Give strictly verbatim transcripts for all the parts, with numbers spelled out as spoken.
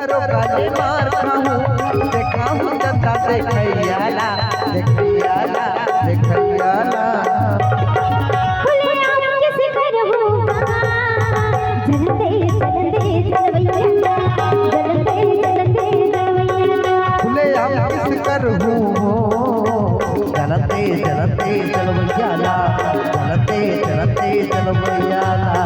दरोगा ले मार खाहूँ, देखाहूँ चंदा देखइया ला, देखइया ला, देखइया ला। खुलेआम किस करहूँ, जलते जलते जलवैया, जलते जलते जलवैया। खुलेआम किस करहूँ हो, जलते जलते जलवैया ला, जलते जलते जलवैया ला।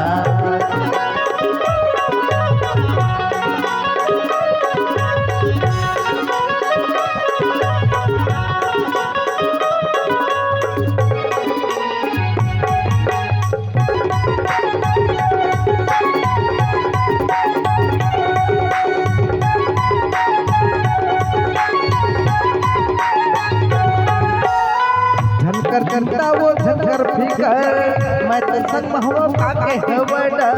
झनकर चिंता वो झनकर फिकर, मैं तो संग म हवं का के हवय डर।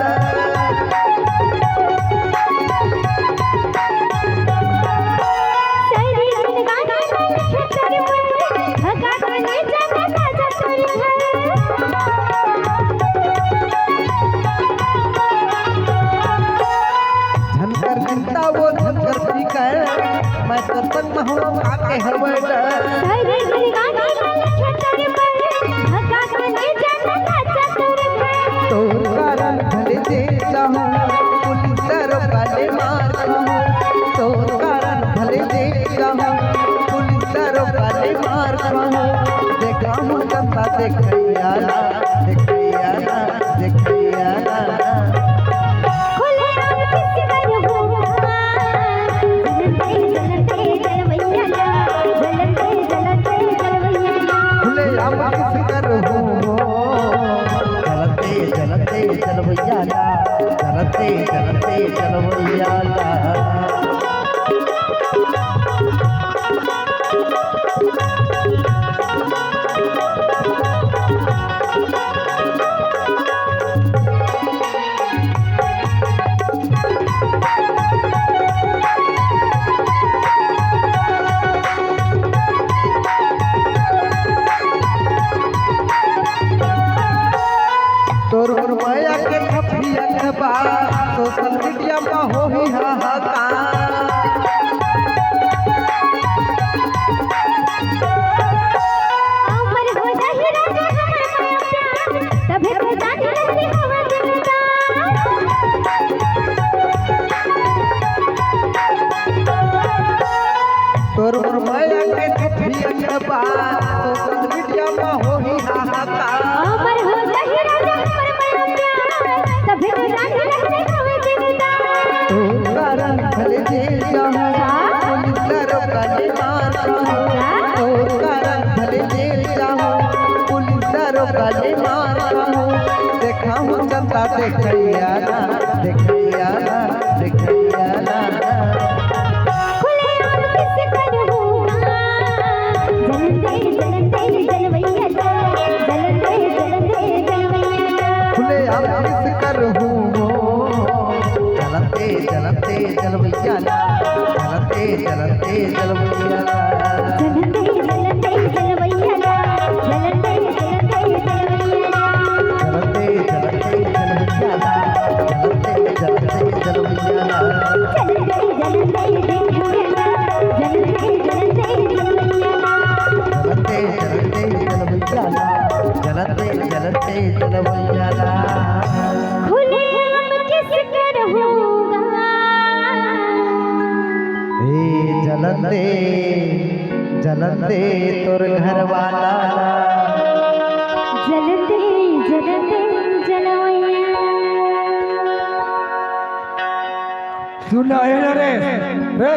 झनकर चिंता वो झनकर फिकर, मैं तो संग म हवं का के हवय डर। तोर कारन भले जेल जाहूँ, पुलिस दरोगा ले मार खाहूँ। तोर कारन भले जेल जाहूँ, पुलिस दरोगा ले मार खाहूँ। देखाहूँ चंदा देखइया ला, देखइया ला, देखइया ला। खुलेआम किस करहूँ, जलते जलते जलवैया ला, जलते जलते जलवैया ला। खुलेआम किस करहूँ, जलते जलते जलवैया ला, जलते जलते जलवैया ला। तोर मोर मया के थपरी अखबार, सोशल मीडिया म होही हाहाकार। अमर हो जाही राजा हमर मया प्यार, तभे तो जानी लगती हवा दिलदार। तोर मोर मया के थपरी अखबार, सोशल मीडिया म होही हाहाकार। अमर हो जाही राजा हमर मया प्यार, तभे तो जानी लगती हवा दिलदार। तोर कारन भले जेल जाहूँ, पुलिस दरोगा ले मार खाहूँ। तोर कारन भले जेल जाहूँ, पुलिस दरोगा ले मार खाहूँ। देखाहूँ चंदा देखइया ला, देखइया ला, देखइया ला। खुलेआम किस करहूँ, जलते जलते जलवैया ला, जलते जलते जलवैया ला। खुलेआम किस करहूँ, जलते जलते जलवैया ला, जलते जलते जलवैया ला। जलते जलते जलवैया ला, जलते जलते जलवैया ला। जलते जलते जलवैया ला, जलते जलते जलवैया ला। जलते जलते जलवैया ला, जलते जलते जलवैया ला। जलते जलते जलवैया ला, जलते जलते जलवैया ला। खुलेआम किस करहूँ, ए जलन दे, जलन दे तोर घरवाला। जलते जलते जलवैया। सुन ना, ए नरेश, रे,